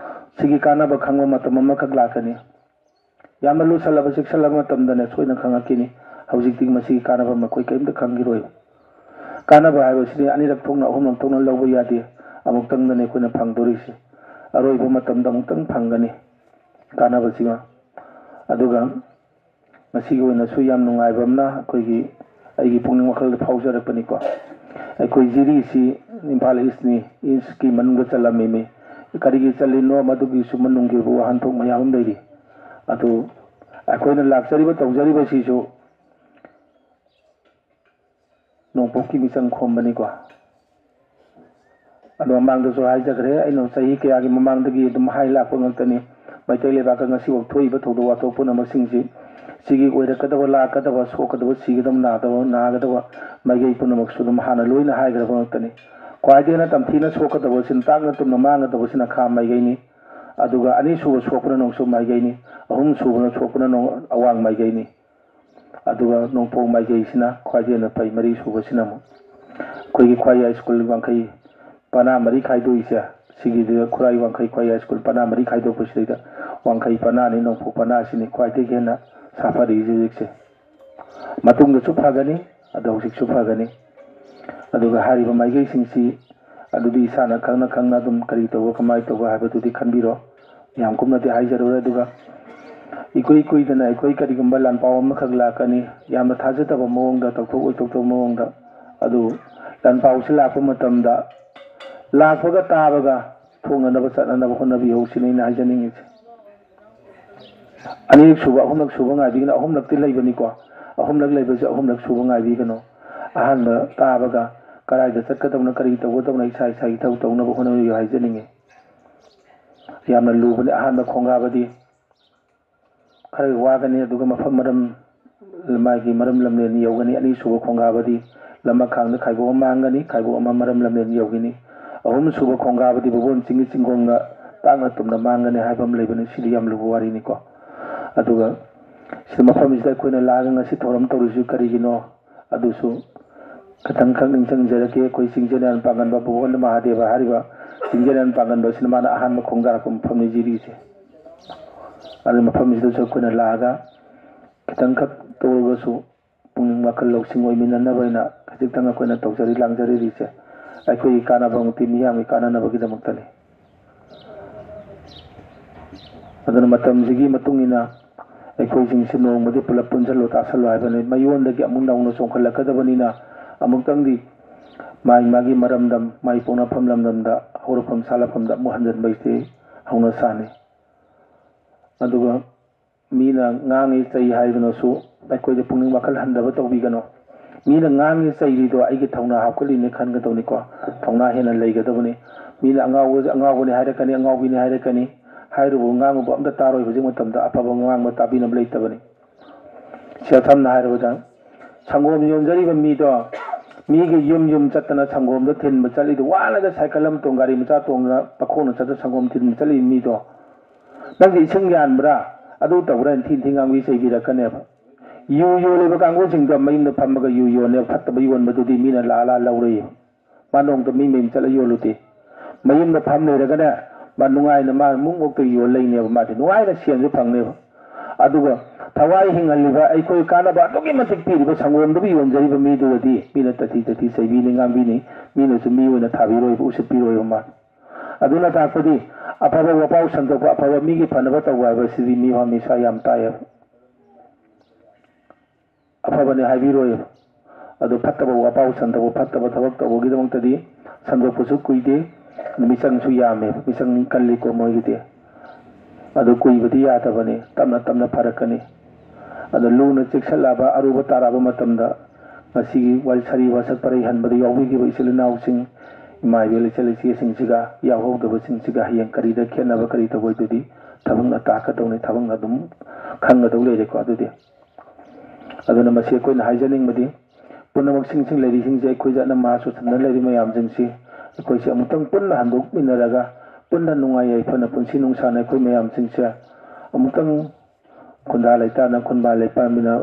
ꯁꯤꯒꯤ ꯀꯥꯟꯅꯕ ꯈꯪꯕ ꯃꯇꯝ ꯑꯃꯈꯛ ꯂꯥꯛꯀꯅꯤ꯫ ꯌꯥꯝꯅ ꯂꯨꯁꯜꯂꯕ, ꯆꯦꯛꯁꯜꯂꯕ ꯃꯇꯝꯗꯅꯦ ꯁꯣꯏꯗꯅ ꯈꯪꯉꯛꯈꯤꯅꯤ꯫ ꯍꯧꯖꯤꯛꯇꯤ ꯃꯁꯤꯒꯤ ꯀꯥꯟꯅꯕ ꯃꯈꯣꯏ ꯀꯔꯤꯝꯇ ꯈꯪꯈꯤꯔꯣꯏ꯫ ꯀꯥꯟꯅꯕ ꯍꯥꯏꯕꯁꯤꯗꯤ ꯑꯅꯤꯔꯛ ꯊꯣꯛꯅ, ꯑꯍꯨꯝꯂꯛ ꯊꯣꯛꯅ ꯂꯧꯕ ꯌꯥꯗꯦ꯫ ꯑꯃꯨꯛꯇꯪꯗꯅꯤ ꯑꯩꯈꯣꯏꯅ ꯐꯪꯗꯣꯔꯤꯁꯤ꯫ ꯑꯔꯣꯏꯕ ꯃꯇꯝꯗ ꯑꯃꯨꯛꯇꯪ ꯐꯪꯒꯅꯤ ꯀꯥꯟꯅꯕꯁꯤꯃ꯫ ꯑꯗꯨꯒ ꯉꯁꯤꯒꯤ ꯑꯣꯏꯅꯁꯨ ꯌꯥꯝ ꯅꯨꯡꯉꯥꯏꯕ ꯑꯃꯅ ꯑꯩꯈꯣꯏꯒꯤ, ꯑꯩꯒꯤ ꯄꯨꯛꯅꯤꯡ ꯋꯥꯈꯜꯗ ꯐꯥꯎꯖꯔꯛꯄꯅꯤꯀꯣ꯫ ꯑꯩꯈꯣꯏ ꯖꯤꯔꯤꯁꯤ ꯏꯝꯐꯥꯜ ꯏꯁꯅꯤ, ꯏꯁꯀꯤ ꯃꯅꯨꯡꯗ ꯆꯜꯂꯝꯃꯤꯃꯤ꯫ ꯀꯔꯤꯒꯤ ꯆꯜꯂꯤꯅꯣ, ꯃꯗꯨꯒꯤꯁꯨ ꯃꯅꯨꯡꯒꯤ ꯑꯣꯏꯕ ꯋꯥꯍꯟꯊꯣꯛ ꯃꯌꯥꯝ ꯑꯃ ꯂꯩꯔꯤ꯫ ꯑꯗꯨ ꯑꯩꯈꯣꯏꯅ ꯂꯥꯛꯆꯔꯤꯕ, ꯇꯧꯖꯔꯤꯕꯁꯤꯁꯨ ꯅꯣꯡꯄꯣꯛꯀꯤ ꯃꯤꯆꯪ ꯈꯣꯝꯕꯅꯤꯀꯣ꯫ ꯑꯗꯣ ꯃꯃꯥꯡꯗꯁꯨ ꯍꯥꯏꯖꯈ꯭ꯔꯦ, ꯑꯩꯅ ꯆꯍꯤ ꯀꯌꯥꯒꯤ ꯃꯃꯥꯡꯗꯒꯤ ꯑꯗꯨꯝ ꯍꯥꯏ ꯂꯥꯛꯄ ꯉꯥꯛꯇꯅꯤ꯫ ꯃꯩꯇꯩ ꯂꯩꯕꯥꯛꯀ ꯉꯁꯤꯐꯥꯎ ꯊꯣꯛꯏꯕ ꯊꯧꯗꯣꯛ ꯋꯥꯊꯣꯛ ꯄꯨꯝꯅꯃꯛꯁꯤꯡꯁꯤ, ꯁꯤꯒꯤ ꯑꯣꯏꯔꯛꯀꯗꯕ, ꯂꯥꯛꯀꯗꯕ, ꯁꯣꯛꯀꯗꯕ, ꯁꯤꯒꯗꯕ, ꯅꯥꯗꯕ, ꯅꯥꯒꯗꯕ ꯃꯥꯏꯀꯩ ꯄꯨꯝꯅꯃꯛꯁꯨ ꯑꯗꯨꯝ ꯍꯥꯟꯅ ꯂꯣꯏꯅ ꯍꯥꯏꯈ꯭ꯔꯕ ꯉꯥꯛꯇꯅꯤ꯫ ꯈ꯭ꯋꯥꯏꯗꯒꯤ ꯍꯦꯟꯅ ꯇꯝꯊꯤꯅ ꯁꯣꯛꯀꯗꯕꯁꯤꯅ, ꯇꯥꯡꯅ ꯇꯨꯝꯅ ꯃꯥꯡꯒꯗꯕꯁꯤꯅ ꯈꯥ ꯃꯥꯏꯀꯩꯅꯤ꯫ ꯑꯗꯨꯒ ꯑꯅꯤꯁꯨꯕ ꯁꯣꯛꯄꯅ ꯅꯣꯡꯆꯨꯞ ꯃꯥꯏꯀꯩꯅꯤ꯫ ꯑꯍꯨꯝꯁꯨꯕꯅ ꯁꯣꯛꯄꯅ ꯅꯣꯡ-, ꯑꯋꯥꯡ ꯃꯥꯏꯀꯩꯅꯤ꯫ ꯑꯗꯨꯒ ꯅꯣꯡꯄꯣꯛ ꯃꯥꯏꯀꯩꯁꯤꯅ ꯈ꯭ꯋꯥꯏꯗꯒꯤ ꯍꯦꯟꯅ ꯐꯩ꯫ ꯃꯔꯤꯁꯨꯕꯁꯤꯅ ꯑꯃꯨꯛ ꯑꯩꯈꯣꯏꯒꯤ ꯈ꯭ꯋꯥꯏ ꯍꯥꯏ ꯁ꯭ꯀꯨꯜ ꯋꯥꯡꯈꯩ ꯄꯅꯥ ꯃꯔꯤ ꯈꯥꯏꯗꯣꯛꯏꯁꯦ, ꯁꯤꯒꯤꯗ ꯈꯨꯔꯥꯏ ꯋꯥꯡꯈꯩ ꯈ꯭ꯋꯥꯏ ꯍꯥꯏ ꯁ꯭ꯀꯨꯜ ꯄꯅꯥ ꯃꯔꯤ ꯈꯥꯏꯗꯣꯛꯄꯁꯤꯗꯩꯗ ꯋꯥꯡꯈꯩ ꯄꯅꯥꯅꯤ, ꯅꯣꯡꯄꯣꯛ ꯄꯅꯥꯁꯤꯅꯤ ꯈ꯭ꯋꯥꯏꯗꯒꯤ ꯍꯦꯟꯅ ꯁꯥꯐꯔꯤꯁꯦ ꯍꯧꯖꯤꯛꯁꯦ꯫ ꯃꯇꯨꯡꯗꯁꯨ ꯐꯒꯅꯤ, ꯑꯗꯣ ꯍꯧꯖꯤꯛꯁꯨ ꯐꯒꯅꯤ꯫ ꯑꯗꯨꯒ ꯍꯥꯏꯔꯤꯕ ꯃꯥꯏꯀꯩꯁꯤꯡꯁꯤ ꯑꯗꯨꯗꯤ ꯏꯁꯥꯅ ꯈꯪꯅ ꯈꯪꯅ ꯑꯗꯨꯝ ꯀꯔꯤ ꯇꯧꯕ, ꯀꯃꯥꯏꯅ ꯇꯧꯕ ꯍꯥꯏꯕꯗꯨꯗꯤ ꯈꯟꯕꯤꯔꯣ꯫ ꯌꯥꯝ ꯀꯨꯞꯅꯗꯤ ꯍꯥꯏꯖꯔꯔꯣꯏ꯫ ꯑꯗꯨꯒ ꯏꯀꯨꯏ ꯀꯨꯏꯗꯅ ꯑꯩꯈꯣꯏ ꯀꯔꯤꯒꯨꯝꯕ ꯂꯥꯟꯄꯥꯎ ꯑꯃꯈꯛ ꯂꯥꯛꯀꯅꯤ, ꯌꯥꯝꯅ ꯊꯥꯖꯗꯕ ꯃꯑꯣꯡꯗ, ꯇꯧꯊꯣꯛ ꯑꯣꯏꯊꯣꯛꯇꯕ ꯃꯑꯣꯡꯗ꯫ ꯑꯗꯨ ꯂꯥꯟꯄꯥꯎꯁꯤ ꯂꯥꯛꯄ ꯃꯇꯝꯗ ꯂꯥꯛꯄꯒ ꯇꯥꯕꯒ ꯊꯣꯛꯅꯅꯕ ꯆꯠꯅꯅꯕ ꯍꯣꯠꯅꯕꯤꯍꯧꯁꯤꯅ ꯑꯩꯅ ꯍꯥꯏꯖꯅꯤꯡꯉꯤꯁꯦ꯫ ꯑꯅꯤꯔꯛ ꯁꯨꯕ, ꯑꯍꯨꯝꯂꯛ ꯁꯨꯕ ꯉꯥꯏꯕꯤꯒꯅꯨ꯫ ꯑꯍꯨꯝꯂꯛꯇꯤ ꯂꯩꯕꯅꯤꯀꯣ꯫ ꯑꯍꯨꯝꯂꯛ ꯂꯩꯕꯁꯦ ꯑꯍꯨꯝꯂꯛ ꯁꯨꯕ ꯉꯥꯏꯕꯤꯒꯅꯨ꯫ ꯑꯍꯥꯟꯕ ꯇꯥꯕꯒ ꯀꯗꯥꯏꯗ ꯆꯠꯀꯗꯕꯅꯣ, ꯀꯔꯤ ꯇꯧꯒꯗꯕꯅꯣ, ꯏꯁꯥ ꯏꯁꯥꯒꯤ ꯊꯕꯛ ꯇꯧꯅꯕ ꯍꯣꯠꯅꯕꯤꯌꯨ ꯍꯥꯏꯖꯅꯤꯡꯉꯤ꯫ ꯌꯥꯝꯅ ꯂꯨꯕꯅꯤ꯫ ꯑꯍꯥꯟꯕ ꯈꯣꯡꯒꯥꯕꯗꯤ ꯈꯔ ꯋꯥꯒꯅꯤ, ꯑꯗꯨꯒ ꯃꯐꯝ ꯃꯔꯝ, ꯃꯥꯒꯤ ꯃꯔꯝ ꯂꯝꯂꯦꯟ ꯌꯧꯒꯅꯤ꯫ ꯑꯅꯤꯁꯨꯕ ꯈꯣꯡꯒꯥꯕꯗꯤ ꯂꯃꯈꯥꯡꯗ ꯈꯥꯏꯕꯣꯛ ꯑꯃ ꯃꯥꯡꯒꯅꯤ, ꯈꯥꯏꯕꯣꯛ ꯑꯃ ꯃꯔꯝ ꯂꯝꯂꯦꯟ ꯌꯧꯒꯅꯤ꯫ ꯑꯍꯨꯝꯁꯨꯕ ꯈꯣꯡꯒꯥꯕꯗꯤ ꯕꯣꯕꯣꯟ ꯆꯤꯡꯒꯤ ꯆꯤꯡꯈꯣꯡꯗ ꯇꯥꯡꯅ ꯇꯨꯝꯅ ꯃꯥꯡꯒꯅꯤ ꯍꯥꯏꯕ ꯑꯃ ꯂꯩꯕꯅꯤ꯫ ꯁꯤꯗꯤ ꯌꯥꯝ ꯂꯨꯕ ꯋꯥꯔꯤꯅꯤꯀꯣ꯫ ꯑꯗꯨꯒ ꯁꯤꯗ, ꯃꯐꯝꯁꯤꯗ ꯑꯩꯈꯣꯏꯅ ꯂꯥꯛꯑꯒ ꯉꯁꯤ ꯊꯧꯔꯝ ꯇꯧꯔꯤꯁꯤ ꯀꯔꯤꯒꯤꯅꯣ? ꯑꯗꯨꯁꯨ ꯈꯤꯇꯪꯈꯛ ꯅꯤꯡꯁꯤꯡꯖꯔꯛꯀꯦ꯫ ꯑꯩꯈꯣꯏ ꯆꯤꯡꯖꯅꯦꯔ ꯄꯥꯡꯒꯟꯕ, ꯚꯨꯕꯣꯟ ꯃꯍꯥꯗꯦꯕ ꯍꯥꯏꯔꯤꯕ ꯆꯤꯡꯖꯅꯦꯔ ꯄꯥꯡꯒꯟꯕꯁꯤꯅ ꯃꯥꯅ ꯑꯍꯥꯟꯕ ꯈꯣꯡꯗꯥꯔꯛꯄ ꯃꯐꯝꯅꯤ ꯖꯤꯔꯤꯁꯦ꯫ ꯑꯗꯨ ꯃꯐꯝꯁꯤꯗꯁꯨ ꯑꯩꯈꯣꯏꯅ ꯂꯥꯛꯑꯒ ꯈꯤꯇꯪꯈꯛ ꯇꯧꯔꯒꯁꯨ ꯄꯨꯛꯅꯤꯡ ꯋꯥꯈꯜ ꯂꯧꯁꯤꯡ ꯑꯣꯏꯃꯤꯟꯅꯅꯕ ꯍꯥꯏꯅ ꯈꯖꯤꯛꯇꯪ ꯑꯩꯈꯣꯏꯅ ꯇꯧꯖꯔꯤ, ꯂꯥꯡꯖꯔꯤꯁꯦ ꯑꯩꯈꯣꯏꯒꯤ ꯀꯥꯟꯅꯕ ꯃꯉꯛꯇꯤ ꯃꯤꯌꯥꯝꯒꯤ ꯀꯥꯟꯅꯅꯕꯒꯤꯗꯃꯛꯇꯅꯤ꯫ ꯑꯗꯨꯅ ꯃꯇꯝꯁꯤꯒꯤ ꯃꯇꯨꯡ ꯏꯟꯅ ꯑꯩꯈꯣꯏꯁꯤꯡꯁꯤ ꯅꯣꯡꯃꯗꯤ ꯄꯨꯂꯞ ꯄꯨꯟꯁꯤꯜꯂꯨ ꯇꯥꯁꯜꯂꯨ ꯍꯥꯏꯕꯅꯤ꯫ ꯃꯌꯣꯟꯗꯒꯤ ꯑꯃꯨꯛ ꯅꯧꯅ ꯆꯣꯡꯈꯠꯂꯛꯀꯗꯕꯅꯤꯅ ꯑꯃꯨꯛꯇꯪꯗꯤ ꯃꯥꯒꯤ ꯃꯥꯒꯤ ꯃꯔꯝꯗꯝ, ꯃꯥꯒꯤ ꯄꯣꯛꯅꯐꯝ ꯂꯝꯗꯝꯗ, ꯍꯧꯔꯛꯐꯝ ꯁꯥꯠꯂꯛꯐꯝꯗ ꯑꯃꯨꯛ ꯍꯟꯖꯤꯟꯕ ꯍꯥꯏꯁꯤ ꯍꯧꯅ ꯁꯥꯅꯤ꯫ ꯑꯗꯨꯒ ꯃꯤꯅ ꯉꯥꯡꯉꯤ ꯆꯩ ꯍꯥꯏꯗꯨꯅꯁꯨ ꯑꯩꯈꯣꯏꯗ ꯄꯨꯛꯅꯤꯡ ꯋꯥꯈꯜ ꯍꯟꯊꯕ ꯇꯧꯕꯤꯒꯅꯨ꯫ ꯃꯤꯅ ꯉꯥꯡꯉꯤ ꯆꯩꯔꯤꯗꯣ ꯑꯩꯒꯤ ꯊꯧꯅꯥ ꯍꯥꯞꯀꯠꯂꯤꯅꯦ ꯈꯟꯒꯗꯧꯅꯤꯀꯣ꯫ ꯊꯧꯅꯥ ꯍꯦꯟꯅ ꯂꯩꯒꯗꯕꯅꯤ꯫ ꯃꯤꯅ ꯑꯉꯥꯎꯕ, ꯑꯉꯥꯎꯕꯅꯤ ꯍꯥꯏꯔꯛꯀꯅꯤ, ꯑꯉꯥꯎꯕꯤꯅꯤ ꯍꯥꯏꯔꯛꯀꯅꯤ꯫ ꯍꯥꯏꯔꯨꯕ ꯉꯥꯡꯉꯨꯕ ꯑꯝꯇ ꯇꯥꯔꯣꯏ꯫ ꯍꯧꯖꯤꯛ ꯃꯇꯝꯗ ꯑꯐꯕ ꯉꯥꯡꯕ ꯇꯥꯕꯤꯅꯕ ꯂꯩꯇꯕꯅꯤ꯫ ꯁꯤꯗ ꯁꯝꯅ ꯍꯥꯏꯔꯕꯗ ꯁꯪꯒꯣꯝ ꯌꯣꯟꯖꯔꯤꯕ ꯃꯤꯗꯣ, ꯃꯤꯒꯤ ꯌꯨꯝ ꯌꯨꯝ ꯆꯠꯇꯅ ꯁꯪꯒꯣꯝꯗꯣ ꯊꯤꯟꯕ ꯆꯠꯂꯤꯗꯣ, ꯋꯥꯅꯒ ꯁꯥꯏꯀꯜ ꯑꯃ ꯇꯣꯡ, ꯒꯥꯔꯤ ꯃꯆꯥ ꯇꯣꯡꯗꯅ ꯃꯈꯣꯡꯅ ꯆꯠꯇ ꯁꯪꯒꯣꯝ ꯊꯤꯟꯕ ꯆꯠꯂꯤꯕ ꯃꯤꯗꯣ, "ꯅꯪꯗꯤ ꯏꯁꯤꯡ ꯌꯥꯟꯕ꯭ꯔꯥ? ꯑꯗꯨ ꯇꯧꯕ꯭ꯔꯥ?" ꯍꯥꯏꯅ ꯊꯤ ꯊꯤ ꯉꯥꯡꯕꯤ ꯆꯩꯕꯤꯔꯛꯀꯅꯦꯕ꯫ ꯌꯨ ꯌꯣꯜꯂꯤꯕ ꯀꯥꯡꯕꯨꯁꯤꯡꯗꯣ ꯃꯌꯨꯝꯗ ꯐꯝꯃꯒ ꯌꯨ ꯌꯣꯟꯅꯦꯕ, ꯐꯠꯇꯕ ꯌꯣꯟꯕꯗꯨꯗꯤ ꯃꯤꯅ ꯂꯥ ꯂꯥ ꯂꯧꯔꯛꯏꯕ꯫ ꯃꯥ ꯅꯣꯡꯃꯇ ꯃꯤ ꯃꯌꯨꯝ ꯆꯠꯂ ꯌꯣꯜꯂꯨꯗꯦ꯫ ꯃꯌꯨꯝꯗ ꯐꯝ ꯂꯩꯔꯒꯅꯦ, ꯃꯥ ꯅꯨꯡꯉꯥꯏꯅ ꯃꯥ ꯃꯨꯛ ꯃꯨꯛꯇ ꯌꯣꯜ ꯂꯩꯅꯦꯕ, ꯃꯥꯗꯤ ꯅꯨꯡꯉꯥꯏꯅ ꯁꯦꯟꯁꯨ ꯐꯪꯅꯦꯕ꯫ ꯑꯗꯨꯒ ꯊꯋꯥꯏ ꯍꯤꯡꯍꯜꯂꯤꯕ, ꯑꯩꯈꯣꯏ ꯀꯥꯟꯅꯕ ꯑꯗꯨꯛꯀꯤ ꯃꯇꯤꯛ ꯄꯤꯔꯤꯕ ꯁꯪꯒꯣꯝꯗꯨꯕꯨ ꯌꯣꯟꯖꯔꯤꯕ ꯃꯤꯗꯨꯗꯗꯤ ꯃꯤꯅ ꯇꯊꯤ ꯇꯊꯤ ꯆꯩꯕꯤꯅꯤ, ꯉꯥꯡꯕꯤꯅꯤ, ꯃꯤꯅꯁꯨ ꯃꯤ ꯑꯣꯏꯅ ꯊꯥꯕꯤꯔꯣꯏꯕ, ꯎꯁꯤꯠꯄꯤꯔꯣꯏꯕ ꯃꯥ꯫ ꯑꯗꯨꯅ ꯇꯥꯛꯄꯗꯤ ꯑꯐꯕ ꯋꯥꯄꯥꯎ ꯁꯟꯗꯣꯛꯄ, ꯑꯐꯕ ꯃꯤꯒꯤ ꯐꯅꯕ ꯇꯧꯕ ꯍꯥꯏꯕꯁꯤꯗꯤ ꯃꯤꯐꯝ ꯃꯤꯁꯥ ꯌꯥꯝ ꯇꯥꯏꯌꯦꯕ꯫ ꯑꯐꯕꯅꯤ ꯍꯥꯏꯕꯤꯔꯣꯏꯕ꯫ ꯑꯗꯨ ꯐꯠꯇꯕ ꯋꯥꯄꯥꯎ ꯁꯟꯗꯣꯛꯄ, ꯐꯠꯇꯕ ꯊꯕꯛ ꯇꯧꯕꯒꯤꯗꯃꯛꯇꯗꯤ ꯁꯟꯗꯣꯛꯄꯁꯨ ꯀꯨꯏꯗꯦ, ꯃꯤꯆꯪꯁꯨ ꯌꯥꯝꯃꯦꯕ, ꯃꯤꯆꯪ ꯀꯜꯂꯤꯀꯣ ꯃꯣꯏꯒꯤꯗꯤ꯫ ꯑꯗꯨ ꯀꯨꯏꯕꯗꯤ ꯌꯥꯗꯕꯅꯤ, ꯇꯞꯅ ꯇꯞꯅ ꯐꯔꯛꯀꯅꯤ꯫ ꯑꯗꯣ ꯂꯨꯅ ꯆꯦꯛꯁꯤꯜꯂꯛꯑꯕ, ꯑꯔꯨꯕ ꯇꯥꯔꯛꯑꯕ ꯃꯇꯝꯗ ꯉꯁꯤꯒꯤ ꯋꯥꯔꯤ ꯁꯥꯔꯤ ꯋꯥꯁꯛ ꯄꯔꯩ ꯍꯟꯕꯗ ꯌꯥꯎꯕꯤꯈꯤꯕ ꯏꯆꯤꯜ ꯏꯅꯥꯎꯁꯤꯡ, ꯏꯃꯥ ꯏꯕꯦꯜ ꯏꯆꯜ ꯏꯆꯦꯁꯤꯡꯁꯤꯒ ꯌꯥꯎꯍꯧꯗꯕꯁꯤꯡꯁꯤꯒ ꯍꯌꯦꯡ ꯀꯔꯤꯗ ꯈꯦꯠꯅꯕ ꯀꯔꯤ ꯇꯧꯕ ꯑꯗꯨꯗꯤ ꯊꯕꯛꯅ ꯇꯥꯛꯀꯗꯧꯅꯤ, ꯊꯕꯛꯅ ꯑꯗꯨꯝ ꯈꯪꯒꯗꯧ ꯂꯩꯔꯦꯀꯣ꯫ ꯑꯗꯨꯗꯤ ꯑꯗꯨꯅ ꯃꯁꯤ ꯑꯩꯈꯣꯏꯅ ꯍꯥꯏꯖꯅꯤꯡꯕꯗꯤ ꯄꯨꯝꯅꯃꯛꯁꯤꯡꯁꯤ ꯂꯩꯔꯤꯁꯤꯡꯁꯦ ꯑꯩꯈꯣꯏ ꯖꯥꯠꯅ ꯃꯍꯥ ꯁꯨꯠꯇꯅ ꯂꯩꯔꯤ ꯃꯌꯥꯝꯁꯤꯡꯁꯤ ꯑꯩꯈꯣꯏꯁꯦ ꯑꯃꯨꯛꯇꯪ ꯄꯨꯟꯅ ꯍꯟꯗꯣꯛꯃꯤꯟꯅꯔꯒ ꯄꯨꯟꯅ ꯅꯨꯡꯉꯥꯏ ꯌꯥꯏꯐꯅ ꯄꯨꯟꯁꯤ ꯅꯨꯡꯁꯥꯅ ꯑꯩꯈꯣꯏ ꯃꯌꯥꯝꯁꯤꯡꯁꯦ ꯑꯃꯨꯛꯇꯪ ꯈꯨꯟꯗꯥ ꯂꯩꯇꯥꯅ ꯈꯨꯟꯕꯥ ꯂꯩꯄꯥꯟꯕꯤꯅ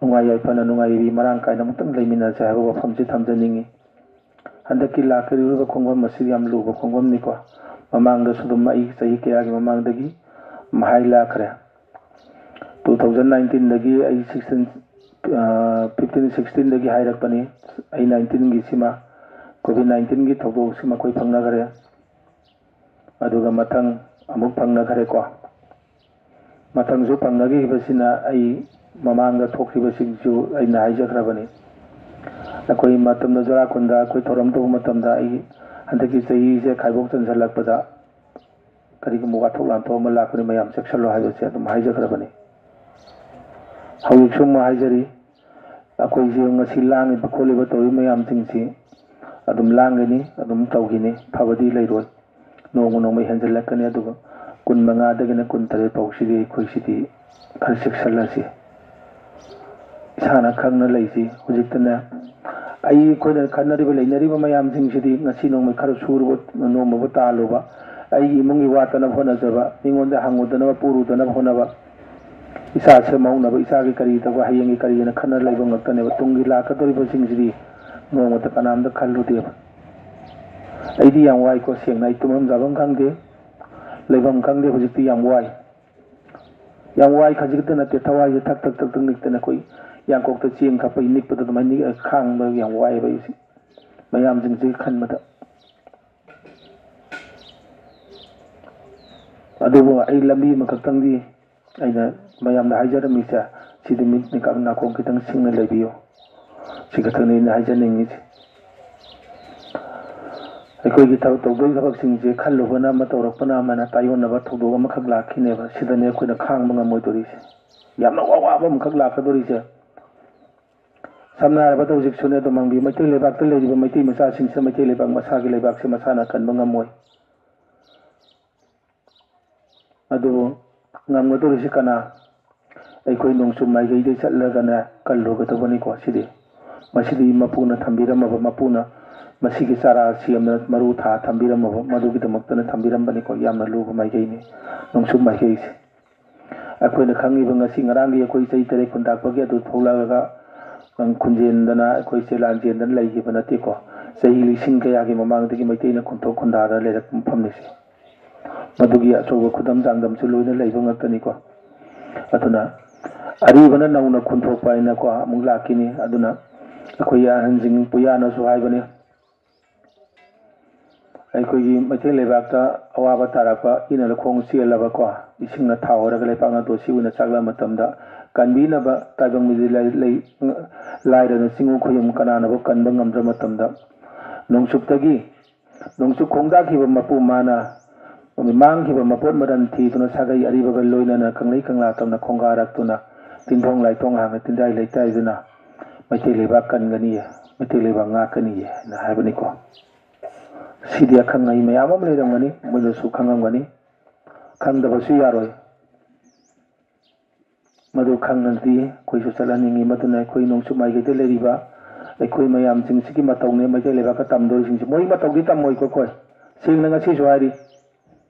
ꯅꯨꯡꯉꯥꯏ ꯌꯥꯏꯐꯅ ꯅꯨꯡꯉꯥꯏ ꯌꯥꯏꯕꯤ ꯃꯔꯥꯡ ꯀꯥꯏꯅ ꯑꯃꯨꯛꯇꯪ ꯂꯩꯃꯤꯟꯅꯁꯦ ꯍꯥꯏꯕ ꯋꯥꯐꯝꯁꯤ ꯊꯝꯖꯅꯤꯡꯏ꯫ ꯍꯟꯗꯛꯀꯤ ꯂꯥꯛꯀꯗꯧꯔꯤꯕ ꯈꯣꯡꯕꯝ ꯑꯁꯤ ꯌꯥꯝ ꯂꯨꯕ ꯈꯣꯡꯕꯝꯅꯤꯀꯣ꯫ ꯃꯃꯥꯡꯗꯁꯨ ꯑꯗꯨꯝ ꯑꯩ ꯆꯍꯤ ꯀꯌꯥꯒꯤ ꯃꯃꯥꯡꯗꯒꯤ ꯍꯥꯏ ꯂꯥꯛꯈ꯭ꯔꯦ꯫ Two thousand nineteenꯗꯒꯤ ꯑꯩ sixteen ꯐꯤꯐꯇꯤꯟ ꯁꯤꯛꯁꯇꯤꯟꯗꯒꯤ ꯍꯥꯏꯔꯛꯄꯅꯤ꯫ ꯑꯩ ꯅꯥꯏꯟꯇꯤꯟꯒꯤꯁꯤꯃ, ꯀꯣꯚꯤꯗ ꯅꯥꯏꯟꯇꯤꯟꯒꯤ ꯊꯧꯗꯣꯛꯁꯤꯃ ꯑꯩꯈꯣꯏ ꯐꯪꯅꯈ꯭ꯔꯦ꯫ ꯑꯗꯨꯒ ꯃꯊꯪ ꯑꯃꯨꯛ ꯐꯪꯅꯈ꯭ꯔꯦꯀꯣ꯫ ꯃꯊꯪꯁꯨ ꯐꯪꯅꯈꯤꯕꯁꯤꯅ ꯑꯩ ꯃꯃꯥꯡꯗ ꯊꯣꯛꯈꯤꯕꯁꯤꯡꯁꯨ ꯑꯩꯅ ꯍꯥꯏꯖꯈ꯭ꯔꯕꯅꯤ꯫ ꯑꯩꯈꯣꯏ ꯃꯇꯝꯗ ꯖꯨꯔꯥꯈꯨꯟꯗ ꯑꯩꯈꯣꯏ ꯊꯧꯔꯝ ꯇꯧꯕ ꯃꯇꯝꯗ ꯑꯩ ꯍꯟꯗꯛꯀꯤ ꯆꯍꯤꯁꯦ ꯈꯥꯏꯕꯣꯛ ꯆꯟꯁꯤꯜꯂꯛꯄꯗ ꯀꯔꯤꯒꯨꯝꯕ ꯋꯥꯊꯣꯛ ꯂꯥꯟꯊꯣꯛ ꯑꯃ ꯂꯥꯛꯄꯅꯤ, ꯃꯌꯥꯝ ꯆꯦꯛꯁꯤꯜꯂꯣ ꯍꯥꯏꯕꯁꯦ ꯑꯗꯨꯝ ꯍꯥꯏꯖꯈ꯭ꯔꯕꯅꯤ꯫ ꯍꯧꯖꯤꯛꯁꯨ ꯑꯃꯨꯛ ꯍꯥꯏꯖꯔꯤ, ꯑꯩꯈꯣꯏꯁꯦ ꯉꯁꯤ ꯂꯥꯡꯉꯤꯕ ꯈꯣꯠꯂꯤꯕ ꯇꯧꯔꯤꯕ ꯃꯌꯥꯝꯁꯤꯡꯁꯤ ꯑꯗꯨꯝ ꯂꯥꯡꯒꯅꯤ, ꯑꯗꯨꯝ ꯇꯧꯈꯤꯅꯤ, ꯐꯕꯗꯤ ꯂꯩꯔꯣꯏ꯫ ꯅꯣꯡꯃ ꯅꯣꯡꯃ ꯍꯦꯟꯖꯜꯂꯛꯀꯅꯤ꯫ ꯑꯗꯨꯒ ꯀꯨꯟ ꯃꯉꯥꯗꯒꯤꯅ ꯀꯨꯟ ꯇꯔꯦꯠ ꯐꯥꯎꯁꯤꯗꯤ ꯑꯩꯈꯣꯏꯁꯤꯗꯤ ꯈꯔ ꯆꯦꯛꯁꯤꯜꯂꯁꯤ꯫ ꯏꯁꯥꯅ ꯈꯪꯅ ꯂꯩꯁꯤ꯫ ꯍꯧꯖꯤꯛꯇꯅꯦ, ꯑꯩ, ꯑꯩꯈꯣꯏꯅ ꯈꯟꯅꯔꯤꯕ ꯂꯩꯅꯔꯤꯕ ꯃꯌꯥꯝꯁꯤꯡꯁꯤꯗꯤ ꯉꯁꯤ ꯅꯣꯡꯃꯩ ꯈꯔ ꯁꯨꯔꯨꯕ, ꯅꯣꯡꯃꯕꯨ ꯇꯥꯜꯂꯨꯕ, ꯑꯩꯒꯤ ꯏꯃꯨꯡꯒꯤ ꯋꯥꯠꯇꯅꯕ ꯍꯣꯠꯅꯖꯕ, ꯃꯤꯉꯣꯟꯗ ꯍꯪꯉꯨꯗꯅꯕ ꯄꯨꯔꯨꯗꯅꯕ ꯍꯣꯠꯅꯕ, ꯏꯆꯥ ꯁꯦꯝꯍꯧꯅꯕ, ꯏꯆꯥꯒꯤ ꯀꯔꯤ ꯇꯧꯕ, ꯍꯌꯦꯡꯒꯤ ꯀꯔꯤꯒꯤꯅ ꯈꯟꯅ ꯂꯩꯕ ꯉꯥꯛꯇꯅꯦꯕ꯫ ꯇꯨꯡꯒꯤ ꯂꯥꯛꯀꯗꯧꯔꯤꯕꯁꯤꯡꯁꯤꯗꯤ ꯅꯣꯡꯃꯇ ꯀꯅꯥꯝꯇ ꯈꯜꯂꯨꯗꯦꯕ꯫ ꯑꯩꯗꯤ ꯌꯥꯝ ꯋꯥꯏꯀꯣ, ꯁꯦꯡꯅ꯫ ꯑꯩ ꯇꯨꯝꯐꯝ ꯆꯥꯐꯝ ꯈꯪꯗꯦ, ꯂꯩꯐꯝ ꯈꯪꯗꯦ꯫ ꯍꯧꯖꯤꯛꯇꯤ ꯌꯥꯝ ꯋꯥꯏ꯫ ꯌꯥꯝ ꯋꯥꯏ꯫ ꯈꯖꯤꯛꯇ ꯅꯠꯇꯦ, ꯊꯋꯥꯏꯁꯦ ꯊꯛ ꯊꯛ ꯊꯛ ꯊꯛ ꯅꯤꯛꯇꯅ, ꯑꯩꯈꯣꯏ ꯌꯥꯡꯀꯣꯛꯇ ꯆꯦꯡ ꯀꯥꯞꯄꯩ ꯅꯤꯛꯄꯗ ꯑꯗꯨꯃꯥꯏꯅ ꯅꯤꯛꯑ ꯈꯥꯡꯕ ꯌꯥꯝ ꯋꯥꯏꯑꯦꯕ ꯑꯩꯁꯦ, ꯃꯌꯥꯝꯁꯤꯡꯁꯤꯒꯤ ꯈꯟꯕꯗ꯫ ꯑꯗꯨꯕꯨ ꯑꯩ ꯂꯝꯕꯤ ꯑꯃꯈꯛꯇꯪꯗꯤ ꯑꯩꯅ ꯃꯌꯥꯝꯗ ꯍꯥꯏꯖꯔꯝꯃꯤꯁꯦ, ꯁꯤꯗꯤ ꯃꯤꯠ ꯅꯤꯀꯥꯞ ꯅꯥꯀꯣꯡ ꯈꯤꯇꯪ ꯁꯤꯡꯅ ꯂꯩꯕꯤꯌꯨ꯫ ꯁꯤ ꯈꯛꯇꯪꯅꯤ ꯑꯩꯅ ꯍꯥꯏꯖꯅꯤꯡꯉꯤꯁꯦ꯫ ꯑꯩꯈꯣꯏꯒꯤ ꯊꯕꯛ ꯇꯧꯗꯣꯏ ꯊꯕꯛꯁꯤꯡꯁꯦ ꯈꯜꯂꯨꯕꯅ ꯑꯃ, ꯇꯧꯔꯛꯄꯅ ꯑꯃꯅ, ꯇꯥꯏꯑꯣꯟꯅꯕ ꯊꯧꯗꯣꯛ ꯑꯃꯈꯛ ꯂꯥꯛꯈꯤꯅꯦꯕ꯫ ꯁꯤꯗꯅꯦ ꯑꯩꯈꯣꯏꯅ ꯈꯥꯡꯕ ꯉꯝꯃꯣꯏꯗꯣꯔꯤꯁꯦ꯫ ꯌꯥꯝꯅ ꯑꯋꯥꯕ ꯑꯃꯈꯛ ꯂꯥꯛꯀꯗꯣꯔꯤꯁꯦ꯫ ꯁꯝꯅ ꯍꯥꯏꯔꯕꯗ ꯍꯧꯖꯤꯛꯁꯨꯅꯦ, ꯇꯣꯃꯥꯡꯕꯤ ꯃꯩꯇꯩ ꯂꯩꯕꯥꯛꯇ ꯂꯩꯔꯤꯕ ꯃꯩꯇꯩ ꯃꯆꯥꯁꯤꯡꯁꯦ ꯃꯩꯇꯩ ꯂꯩꯕꯥꯛ, ꯃꯁꯥꯒꯤ ꯂꯩꯕꯥꯛꯁꯦ ꯃꯁꯥꯅ ꯀꯟꯕ ꯉꯝꯃꯣꯏ꯫ ꯑꯗꯨꯕꯨ ꯉꯝꯒꯗꯧꯔꯤꯁꯤ ꯀꯅꯥ? ꯑꯩꯈꯣꯏ ꯅꯣꯡꯆꯨꯞ ꯃꯥꯏꯀꯩꯗꯩ ꯆꯠꯂꯒꯅꯦ ꯀꯜꯂꯨꯒꯗꯧꯕꯅꯤꯀꯣ꯫ ꯁꯤꯗꯤ, ꯃꯁꯤꯗꯤ ꯃꯄꯨꯅ ꯊꯝꯕꯤꯔꯝꯃꯕ, ꯃꯄꯨꯅ ꯃꯁꯤꯒꯤ ꯆꯥꯔꯥ ꯁꯦꯝꯗꯅ ꯃꯔꯨ ꯊꯥ ꯊꯝꯕꯤꯔꯝꯃꯕ, ꯃꯗꯨꯒꯤꯗꯃꯛꯇꯅ ꯊꯝꯕꯤꯔꯝꯕꯅꯤꯀꯣ꯫ ꯌꯥꯝꯅ ꯂꯨꯕ ꯃꯥꯏꯀꯩꯅꯤ ꯅꯣꯡꯆꯨꯞ ꯃꯥꯏꯀꯩꯁꯦ꯫ ꯑꯩꯈꯣꯏꯅ ꯈꯪꯉꯤꯕ ꯉꯁꯤ ꯉꯔꯥꯡꯒꯤ ꯑꯩꯈꯣꯏ ꯆꯍꯤ ꯇꯔꯦꯠ ꯈꯨꯟꯇꯥꯛꯄꯒꯤ ꯑꯗꯨ ꯊꯣꯛꯂꯛꯑꯒ, ꯑꯪ, ꯈꯨꯟꯖꯦꯟꯗꯅ, ꯑꯩꯈꯣꯏꯁꯦ ꯂꯥꯟꯖꯦꯟꯗꯅ ꯂꯩꯈꯤꯕ ꯅꯠꯇꯦꯀꯣ꯫ ꯆꯍꯤ ꯂꯤꯁꯤꯡ ꯀꯌꯥꯒꯤ ꯃꯃꯥꯡꯗꯒꯤ ꯃꯩꯇꯩꯅ ꯈꯨꯟꯊꯣꯛ ꯈꯨꯟꯗꯥꯗꯅ ꯂꯩꯔꯛꯄ ꯃꯐꯝꯅꯤ ꯁꯤ꯫ ꯃꯗꯨꯒꯤ ꯑꯆꯧꯕ ꯈꯨꯗꯝ ꯆꯥꯡꯗꯝꯁꯨ ꯂꯣꯏꯅ ꯂꯩꯕ ꯉꯥꯛꯇꯅꯤꯀꯣ꯫ ꯑꯗꯨꯅ ꯑꯔꯤꯕꯅ ꯅꯧꯅ ꯈꯨꯟꯊꯣꯛꯄ ꯍꯥꯏꯅꯀꯣ ꯑꯃꯨꯛ ꯂꯥꯛꯈꯤꯅꯤ꯫ ꯑꯗꯨꯅ ꯑꯩꯈꯣꯏꯒꯤ ꯑꯍꯟꯁꯤꯡ ꯄꯨꯌꯥꯅꯁꯨ ꯍꯥꯏꯕꯅꯤ, ꯑꯩꯈꯣꯏꯒꯤ ꯃꯩꯇꯩ ꯂꯩꯕꯥꯛꯇ ꯑꯋꯥꯕ ꯇꯥꯔꯛꯄ, ꯏꯅ ꯂꯩꯈꯣꯡ ꯆꯦꯜꯂꯕꯀꯣ, ꯏꯁꯤꯡꯅ ꯊꯥꯎ ꯑꯣꯏꯔꯒ ꯂꯩꯄꯥꯛꯅ ꯇꯣꯁꯤ ꯑꯣꯏꯅ ꯆꯥꯛꯂꯕ ꯃꯇꯝꯗ, ꯀꯟꯕꯤꯅꯕ ꯇꯥꯏꯕꯪ ꯃꯤꯗꯤ ꯂꯩ-, ꯂꯩ-, ꯂꯥꯏꯔꯅ ꯆꯤꯡꯉꯨ ꯈꯣꯏꯌꯨꯝ ꯀꯅꯥꯅꯕꯨ ꯀꯟꯕ ꯉꯝꯗ꯭ꯔ ꯃꯇꯝꯗ, ꯅꯣꯡꯆꯨꯞꯇꯒꯤ ꯅꯣꯡꯆꯨꯞ ꯈꯣꯡꯗꯥꯈꯤꯕ ꯃꯄꯨ ꯃꯥꯅ ꯃꯥꯡꯈꯤꯕ ꯃꯄꯣꯠ ꯃꯔꯜ ꯊꯤꯗꯨꯅ ꯁꯥꯒꯩ ꯑꯔꯤꯕꯒ ꯂꯣꯏꯅꯅ ꯀꯪꯂꯩ ꯀꯪꯂꯥ ꯇꯝꯅ ꯈꯣꯡꯒꯥꯔꯛꯇꯨꯅ ꯇꯤꯟꯊꯣꯡ ꯂꯥꯏꯊꯣꯡ ꯍꯥꯡꯅ ꯇꯤꯟꯗꯥꯏ ꯂꯩꯇꯥꯏꯗꯨꯅ ꯃꯩꯇꯩ ꯂꯩꯕꯥꯛ ꯀꯟꯒꯅꯤꯌꯦ, ꯃꯩꯇꯩ ꯂꯩꯕꯥꯛ ꯉꯥꯛꯀꯅꯤꯌꯦ ꯍꯥꯏꯅ ꯍꯥꯏꯕꯅꯤꯀꯣ꯫ ꯁꯤꯗꯤ ꯑꯈꯪ ꯑꯍꯩ ꯃꯌꯥꯝ ꯑꯃ ꯂꯩꯔꯝꯒꯅꯤ, ꯃꯣꯏꯅꯁꯨ ꯈꯪꯉꯝꯒꯅꯤ, ꯈꯪꯗꯕꯁꯨ ꯌꯥꯔꯣꯏ꯫ ꯃꯗꯨ ꯈꯪꯅꯗꯤ ꯑꯩꯈꯣꯏꯁꯨ ꯆꯠꯍꯟꯅꯤꯡꯉꯤ꯫ ꯃꯗꯨꯅ ꯑꯩꯈꯣꯏ ꯅꯣꯡꯆꯨꯞ ꯃꯥꯏꯀꯩꯗ ꯂꯩꯔꯤꯕ ꯑꯩꯈꯣꯏ ꯃꯌꯥꯝꯁꯤꯡꯁꯤꯒꯤ ꯃꯇꯧꯅꯦ꯫ ꯃꯩꯇꯩ ꯂꯩꯕꯥꯛꯀ ꯇꯝꯗꯣꯔꯤꯁꯤꯡꯁꯤ ꯃꯣꯏꯒꯤ ꯃꯇꯧꯗꯤ ꯇꯝꯃꯣꯏꯀꯣ꯫ ꯑꯩꯈꯣꯏ ꯁꯦꯡꯅ ꯉꯁꯤꯁꯨ ꯍꯥꯏꯔꯤ,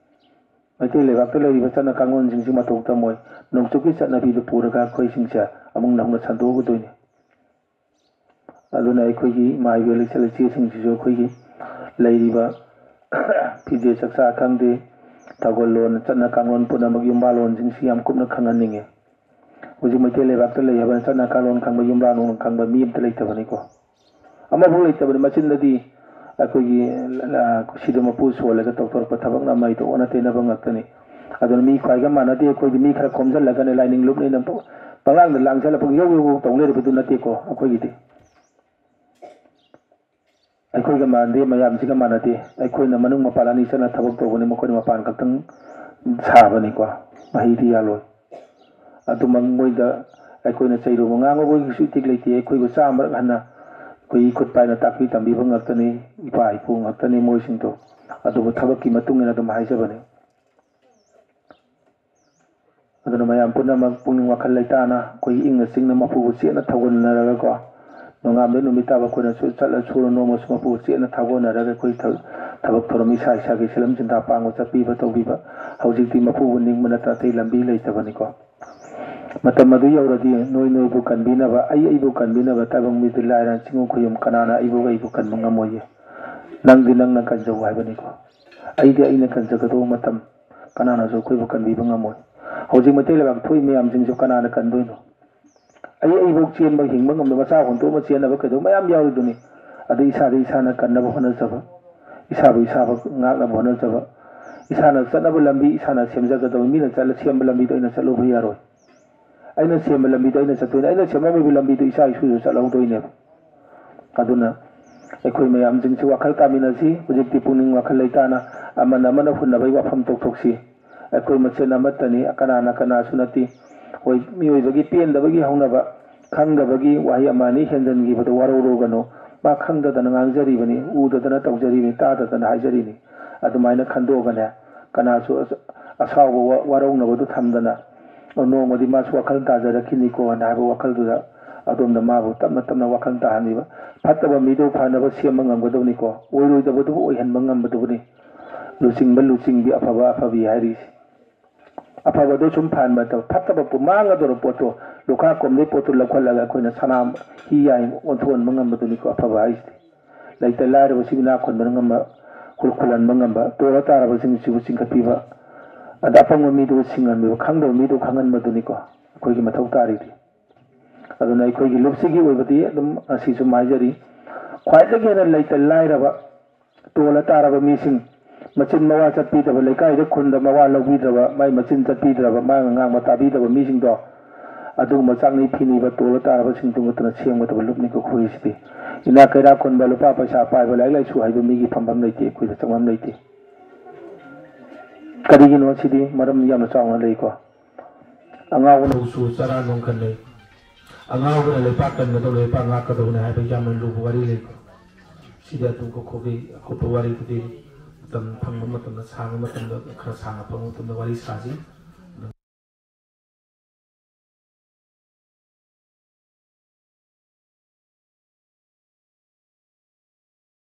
ꯃꯩꯇꯩ ꯂꯩꯕꯥꯛꯇ ꯂꯩꯔꯤꯕ ꯆꯠꯅ ꯀꯥꯡꯂꯣꯟꯁꯤꯡꯁꯤ ꯃꯇꯧ ꯇꯝꯃꯣꯏ꯫ ꯅꯣꯡꯆꯨꯞꯀꯤ ꯆꯠꯅꯕꯤꯗꯨ ꯄꯨꯔꯒ ꯑꯩꯈꯣꯏꯁꯤꯡꯁꯦ ꯑꯃꯨꯛ ꯅꯧꯅ ꯁꯟꯗꯣꯛꯑꯒꯗꯣꯏꯅꯤ꯫ ꯑꯗꯨꯅ ꯑꯩꯈꯣꯏꯒꯤ ꯏꯃꯥ ꯏꯕꯦꯜ ꯏꯆꯜ ꯏꯆꯦꯁꯤꯡꯁꯤꯁꯨ ꯑꯩꯈꯣꯏꯒꯤ ꯂꯩꯔꯤꯕ ꯐꯤꯖꯦ ꯆꯛꯆꯥ ꯈꯪꯗꯦ, ꯊꯧꯒꯜꯂꯣꯟ, ꯆꯠꯅ ꯀꯥꯡꯂꯣꯟ ꯄꯨꯝꯅꯃꯛ, ꯌꯨꯝꯕꯥꯜꯂꯣꯟꯁꯤꯡꯁꯤ ꯌꯥꯝ ꯀꯨꯞꯅ ꯈꯪꯍꯟꯅꯤꯡꯉꯤ꯫ ꯍꯧꯖꯤꯛ ꯃꯩꯇꯩ ꯂꯩꯕꯥꯛꯇ ꯂꯩ ꯍꯥꯏꯕꯅ ꯆꯠꯅ ꯀꯥꯡꯂꯣꯟ ꯈꯪꯕ, ꯌꯨꯝꯕꯥꯜꯂꯣꯟ ꯈꯪꯕ ꯃꯤ ꯑꯝꯇ ꯂꯩꯇꯕꯅꯤꯀꯣ꯫ ꯑꯃꯐꯥꯎ ꯂꯩꯇꯕꯅꯤ꯫ ꯃꯆꯤꯟꯗꯗꯤ ꯑꯩꯈꯣꯏꯒꯤ, ꯑ, ꯁꯤꯗ ꯃꯄꯨ ꯁꯣꯜꯂꯒ ꯇꯧꯊꯣꯔꯛꯄ ꯊꯕꯛꯅ ꯃꯩꯗꯣ ꯑꯣꯟꯅ ꯇꯩꯅꯕ ꯉꯥꯛꯇꯅꯤ꯫ ꯑꯗꯨꯅ ꯃꯤ ꯈ꯭ꯋꯥꯏꯒ ꯃꯥꯟꯅꯗꯦ꯫ ꯑꯩꯈꯣꯏꯗꯤ ꯃꯤ ꯈꯔ ꯈꯣꯝꯖꯤꯜꯂꯒꯅꯦ, ꯂꯥꯏꯅꯤꯡ ꯂꯨꯞꯅꯩꯅ ꯄ-, ꯄꯪꯂꯥꯡꯗ ꯂꯥꯡꯁꯤꯜꯂ ꯄꯪꯌꯧ ꯌꯧ ꯇꯧ ꯂꯩꯔꯕꯗꯨ ꯅꯠꯇꯦꯀꯣ꯫ ꯑꯩꯈꯣꯏꯒꯤꯗꯤ ꯑꯩꯈꯣꯏꯒ ꯃꯥꯟꯅꯗꯦ, ꯃꯌꯥꯝꯁꯤꯒ ꯃꯥꯟꯅꯗꯦ꯫ ꯑꯩꯈꯣꯏꯅ ꯃꯅꯨꯡ ꯃꯄꯥꯟ ꯑꯅꯤ ꯆꯠꯅ ꯊꯕꯛ ꯇꯧꯕꯅꯤ, ꯃꯈꯣꯏꯅ ꯃꯄꯥꯟ ꯈꯛꯇꯪ ꯁꯥꯕꯅꯤꯀꯣ꯫ ꯃꯍꯩꯗꯤ ꯌꯥꯜꯂꯣꯏ꯫ ꯑꯗꯨꯃꯛ ꯃꯣꯏꯗ ꯑꯩꯈꯣꯏꯅ ꯆꯩꯔꯨꯕ ꯉꯥꯡꯕꯒꯤꯁꯨ ꯏꯊꯤꯛ ꯂꯩꯇꯦ꯫ ꯑꯩꯈꯣꯏꯕꯨ ꯆꯥꯝꯃꯔꯛ ꯍꯟꯅ ꯑꯩꯈꯣꯏ ꯏꯈꯨꯠ ꯄꯥꯏꯅ ꯇꯥꯛꯄꯤ ꯇꯝꯕꯤꯕ ꯉꯥꯛꯇꯅꯤ, ꯏꯄꯥ ꯏꯄꯨ ꯉꯥꯛꯇꯅꯤ ꯃꯣꯏꯁꯤꯡꯗꯣ꯫ ꯑꯗꯨꯕꯨ ꯊꯕꯛꯀꯤ ꯃꯇꯨꯡ ꯏꯟꯅ ꯑꯗꯨꯝ ꯍꯥꯏꯖꯕꯅꯤ꯫ ꯑꯗꯨꯅ ꯃꯌꯥꯝ ꯄꯨꯝꯅꯃꯛ ꯄꯨꯛꯅꯤꯡ ꯋꯥꯈꯜ ꯂꯩꯇꯥꯅ ꯑꯩꯈꯣꯏ ꯏꯪꯅ ꯆꯤꯛꯅ ꯃꯄꯨꯕꯨ ꯆꯦꯠꯅ ꯊꯧꯒꯟꯅꯔꯒꯀꯣ, ꯅꯣꯡꯉꯥꯟꯕꯗꯩ ꯅꯨꯃꯤꯠ ꯇꯥꯕ ꯑꯩꯈꯣꯏꯅꯁꯨ ꯆꯠꯂ ꯁꯨꯔ ꯅꯣꯝꯃꯁꯨ ꯃꯄꯨꯕꯨ ꯆꯦꯠꯅ ꯊꯧꯒꯣꯟꯅꯔꯒ ꯑꯩꯈꯣꯏ ꯊ-, ꯊꯕꯛ ꯊꯧꯔꯝ ꯏꯁꯥ ꯏꯁꯥꯒꯤ ꯁꯤꯂꯝ ꯆꯤꯟꯊꯥ ꯄꯥꯡꯕ ꯆꯠꯄꯤꯕ ꯇꯧꯕꯤꯕ꯫ ꯍꯧꯖꯤꯛꯇꯤ ꯃꯄꯨꯕꯨ ꯅꯤꯡꯕ ꯅꯠꯇꯅ ꯑꯇꯩ ꯂꯝꯕꯤ ꯂꯩꯇꯕꯅꯤꯀꯣ꯫ ꯃꯇꯝ ꯑꯗꯨ ꯌꯧꯔꯗꯤ ꯅꯣꯏ ꯅꯣꯏꯕꯨ ꯀꯟꯕꯤꯅꯕ, ꯑꯩ ꯑꯩꯕꯨ ꯀꯟꯕꯤꯅꯕ ꯇꯥꯏꯕꯪ ꯃꯤꯗꯤ ꯂꯥꯏꯔ ꯆꯤꯡꯉꯨ ꯈꯨꯌꯨꯝ ꯀꯅꯥꯅ ꯑꯩꯕꯨ ꯑꯩꯕꯨ ꯀꯟꯕ ꯉꯝꯃꯣꯏꯌꯦ꯫ ꯅꯪꯗꯤ ꯅꯪꯅ ꯀꯟꯖꯧ ꯍꯥꯏꯕꯅꯤꯀꯣ꯫ ꯑꯩꯗꯤ ꯑꯩꯅ ꯀꯟꯖꯒꯗꯧꯕ ꯃꯇꯝ ꯀꯅꯥꯅꯁꯨ ꯑꯩꯈꯣꯏꯕꯨ ꯀꯟꯕꯤꯕ ꯉꯝꯃꯣꯏ꯫ ꯍꯧꯖꯤꯛ ꯃꯩꯇꯩ ꯂꯩꯕꯥꯛ ꯊꯣꯛꯏ ꯃꯌꯥꯝꯁꯤꯡꯁꯨ ꯀꯅꯥꯅ ꯀꯟꯗꯣꯏꯅꯣ? ꯑꯩ ꯑꯩꯐꯧ ꯆꯦꯟꯕ ꯍꯤꯡꯕ ꯉꯝꯗ ꯃꯆꯥ ꯍꯨꯟꯗꯣꯛꯑꯃ ꯆꯦꯟꯅꯕ ꯀꯩꯗꯧꯕ ꯃꯌꯥꯝ ꯌꯥꯎꯔꯤꯗꯨꯅꯤ꯫ ꯑꯗꯨ ꯏꯁꯥꯗ ꯏꯁꯥꯅ ꯀꯟꯅꯕ ꯍꯣꯠꯅꯖꯕ, ꯏꯁꯥꯕꯨ ꯏꯁꯥꯕ ꯉꯥꯛꯅꯕ ꯍꯣꯠꯅꯖꯕ, ꯏꯁꯥꯅ ꯆꯠꯅꯕ ꯂꯝꯕꯤ ꯏꯁꯥꯅ ꯁꯦꯝꯖꯒꯗꯕ, ꯃꯤꯅ ꯆꯠꯂ ꯁꯦꯝꯕ ꯂꯝꯕꯤꯗꯣ ꯑꯩꯅ ꯆꯠꯂꯨꯕ ꯌꯥꯔꯣꯏ꯫ ꯑꯩꯅ ꯁꯦꯝꯕ ꯂꯝꯕꯤꯗꯣ ꯑꯩꯅ ꯆꯠꯇꯣꯏꯅꯦ꯫ ꯑꯩꯅ ꯁꯦꯝꯃꯝꯃꯤꯕ ꯂꯝꯕꯤꯗꯣ ꯏꯆꯥ ꯏꯁꯨꯁꯨ ꯆꯠꯍꯧꯗꯣꯏꯅꯦꯕ꯫ ꯑꯗꯨꯅ ꯑꯩꯈꯣꯏ ꯃꯌꯥꯝꯁꯤꯡꯁꯤ ꯋꯥꯈꯜ ꯇꯥꯃꯤꯟꯅꯁꯤ꯫ ꯍꯧꯖꯤꯛꯇꯤ ꯄꯨꯛꯅꯤꯡ ꯋꯥꯈꯜ ꯂꯩꯇꯥꯅ ꯑꯃꯅ ꯑꯃꯅ ꯍꯨꯟꯅꯕꯒꯤ ꯋꯥꯐꯝ ꯇꯣꯛꯊꯣꯛꯁꯤ꯫ ꯑꯩꯈꯣꯏ ꯃꯁꯦꯟ ꯑꯃꯠꯇꯅꯤ꯫ ꯀꯅꯥꯅ ꯀꯅꯥꯁꯨ ꯅꯠꯇꯦ꯫ ꯍꯣꯏ, ꯃꯤꯑꯣꯏꯕꯒꯤ ꯄꯦꯟꯗꯕꯒꯤ ꯍꯧꯅꯕ, ꯈꯪꯗꯕꯒꯤ ꯋꯥꯍꯩ ꯑꯃ ꯑꯅꯤ ꯍꯦꯟꯖꯟꯈꯤꯕꯗꯣ ꯋꯥꯔꯧꯔꯨꯒꯅꯨ꯫ ꯃꯥ ꯈꯪꯗꯗꯅ ꯉꯥꯡꯖꯔꯤꯕꯅꯤ, ꯎꯗꯗꯅ ꯇꯧꯖꯔꯤꯕꯅꯤ, ꯇꯥꯗꯗꯅ ꯍꯥꯏꯖꯔꯤꯅꯤ꯫ ꯑꯗꯨꯃꯥꯏꯅ ꯈꯟꯗꯣꯛꯑꯒꯅꯦ, ꯀꯅꯥꯁꯨ ꯑꯁ-, ꯑꯁꯥꯎꯕ ꯋꯥ-, ꯋꯥꯔꯧꯅꯕꯗꯨ ꯊꯝꯗꯅ, ꯅꯣꯡꯃꯗꯤ ꯃꯥꯁꯨ ꯋꯥꯈꯜ ꯇꯥꯖꯔꯛꯈꯤꯅꯤꯀꯣ ꯍꯥꯏꯅ ꯍꯥꯏꯕ ꯋꯥꯈꯜꯗꯨꯗ ꯑꯗꯣꯝꯅ ꯃꯥꯕꯨ ꯇꯞꯅ ꯇꯞꯅ ꯋꯥꯈꯜ ꯇꯥꯍꯟꯕꯤꯕ꯫ ꯐꯠꯇꯕ ꯃꯤꯗꯨ ꯐꯅꯕ ꯁꯦꯝꯕ ꯉꯝꯒꯗꯕꯅꯤꯀꯣ, ꯑꯣꯏꯔꯣꯏꯗꯕꯗꯨꯕꯨ ꯑꯣꯏꯍꯟꯕ ꯉꯝꯕꯗꯨꯕꯨꯅꯤ ꯂꯨꯆꯤꯡꯕ ꯂꯨꯆꯤꯡꯕꯤ, ꯑꯐꯕ ꯑꯐꯕꯤ ꯍꯥꯏꯔꯤꯁꯤ꯫ ꯑꯐꯕꯗꯣ ꯁꯨꯝ ꯐꯍꯟꯕ ꯅꯠꯇꯕ, ꯐꯠꯇꯕ ꯄꯨꯝꯃꯥꯡ ꯑꯗꯨꯅ ꯄꯣꯠꯇꯣ, ꯂꯨꯈꯥ ꯀꯣꯝꯗꯩ ꯄꯣꯠꯇꯣ ꯂꯧꯈꯠꯂꯒ ꯑꯩꯈꯣꯏꯅ ꯁꯅꯥ ꯍꯤ ꯌꯥꯏ ꯑꯣꯟꯊꯣꯛꯍꯟꯕ ꯉꯝꯕꯗꯨꯅꯤꯀꯣ ꯑꯐꯕ ꯍꯥꯏꯁꯤꯗꯤ꯫ ꯂꯩꯇ ꯂꯥꯏꯔꯕꯁꯤꯕꯨ ꯏꯅꯥꯛ ꯈꯨꯟꯕꯅ ꯉꯝꯕ, ꯈꯨꯜ ꯈꯨꯜꯍꯟꯕ ꯉꯝꯕ, ꯇꯣꯜꯂ ꯇꯥꯔꯕꯁꯤꯡꯁꯤꯕꯨ ꯆꯤꯡꯈꯠꯄꯤꯕ, ꯑꯗ ꯑꯄꯪꯕ ꯃꯤꯗꯨꯕꯨ ꯁꯤꯡꯍꯟꯕꯤꯕ, ꯈꯪꯗꯕ ꯃꯤꯗꯨ ꯈꯪꯍꯟꯕꯗꯨꯅꯤꯀꯣ ꯑꯩꯈꯣꯏꯒꯤ ꯃꯊꯧ ꯇꯥꯔꯤꯗꯤ꯫ ꯑꯗꯨꯅ ꯑꯩꯈꯣꯏꯒꯤ ꯂꯨꯞꯁꯤꯒꯤ ꯑꯣꯏꯕꯗꯤ ꯑꯗꯨꯝ ꯉꯁꯤ ꯁꯨꯝ ꯍꯥꯏꯖꯔꯤ, ꯈ꯭ꯋꯥꯏꯗꯒꯤ ꯍꯦꯟꯅ ꯂꯩꯇ ꯂꯥꯏꯔꯕ, ꯇꯣꯜꯂ ꯇꯥꯔꯕ ꯃꯤꯁꯤꯡ, ꯃꯆꯤꯟ ꯃꯋꯥ ꯆꯠꯄꯤꯗꯕ, ꯂꯩꯀꯥꯏꯗ ꯈꯨꯟꯗ ꯃꯋꯥ ꯂꯧꯕꯤꯗ꯭ꯔꯕ, ꯃꯥꯏ ꯃꯆꯤꯟ ꯆꯠꯄꯤꯗ꯭ꯔꯕ, ꯃꯥꯅ ꯉꯥꯡꯕ ꯇꯥꯕꯤꯗꯕ ꯃꯤꯁꯤꯡꯗꯣ, ꯑꯗꯨꯒꯨꯝꯕ ꯆꯥꯛꯅꯤ ꯐꯤꯅꯤꯕ, ꯇꯣꯜꯂ ꯇꯥꯔꯕꯁꯤꯡꯗꯨ ꯅꯠꯇꯅ ꯁꯦꯝꯒꯗꯕ ꯂꯨꯞꯅꯤꯀꯣ ꯑꯩꯈꯣꯏꯒꯤꯁꯤꯗꯤ꯫ ꯏꯅꯥꯛ ꯀꯩꯔꯥꯛ ꯈꯨꯟꯕ, ꯂꯨꯄꯥ ꯄꯩꯁꯥ ꯄꯥꯏꯕ, ꯂꯥꯏꯔꯤꯛ ꯂꯥꯏꯁꯨ ꯍꯩꯕ ꯃꯤꯒꯤ ꯐꯝꯐꯝ ꯂꯩꯇꯦ, ꯑꯩꯈꯣꯏꯗ ꯆꯪꯐꯝ ꯂꯩꯇꯦ꯫ ꯀꯔꯤꯒꯤꯅꯣ ꯁꯤꯗꯤ ꯃꯔꯝ ꯌꯥꯝꯅ ꯆꯥꯎꯅ ꯂꯩꯀꯣ꯫ ꯑꯉꯥꯎꯕꯅ ꯎꯁꯨ ꯆꯔꯥ ꯅꯣꯡ ꯀꯟꯅꯩ, ꯑꯉꯥꯎꯕꯅ ꯂꯩꯄꯥꯛ ꯀꯟꯒꯗꯧ, ꯂꯩꯄꯥꯛ ꯉꯥꯛꯀꯗꯧꯅꯤ ꯍꯥꯏꯕ ꯌꯥꯝꯅ ꯂꯨꯕ ꯋꯥꯔꯤ ꯂꯩꯀꯣ꯫ ꯁꯤꯗꯤ ꯑꯗꯨꯝ ꯀꯣꯛꯈꯣꯒꯤ ꯑꯀꯨꯞꯄ ꯋꯥꯔꯤꯗꯨꯗꯤ ꯃꯇꯝ ꯐꯪꯕ ꯃꯇꯝꯗ, ꯁꯥꯡꯕ ꯃꯇꯝꯗ, ꯈꯔ ꯁꯥꯡꯅ ꯐꯪꯕ ꯃꯇꯝꯗ ꯋꯥꯔꯤ ꯁꯥꯁꯤ꯫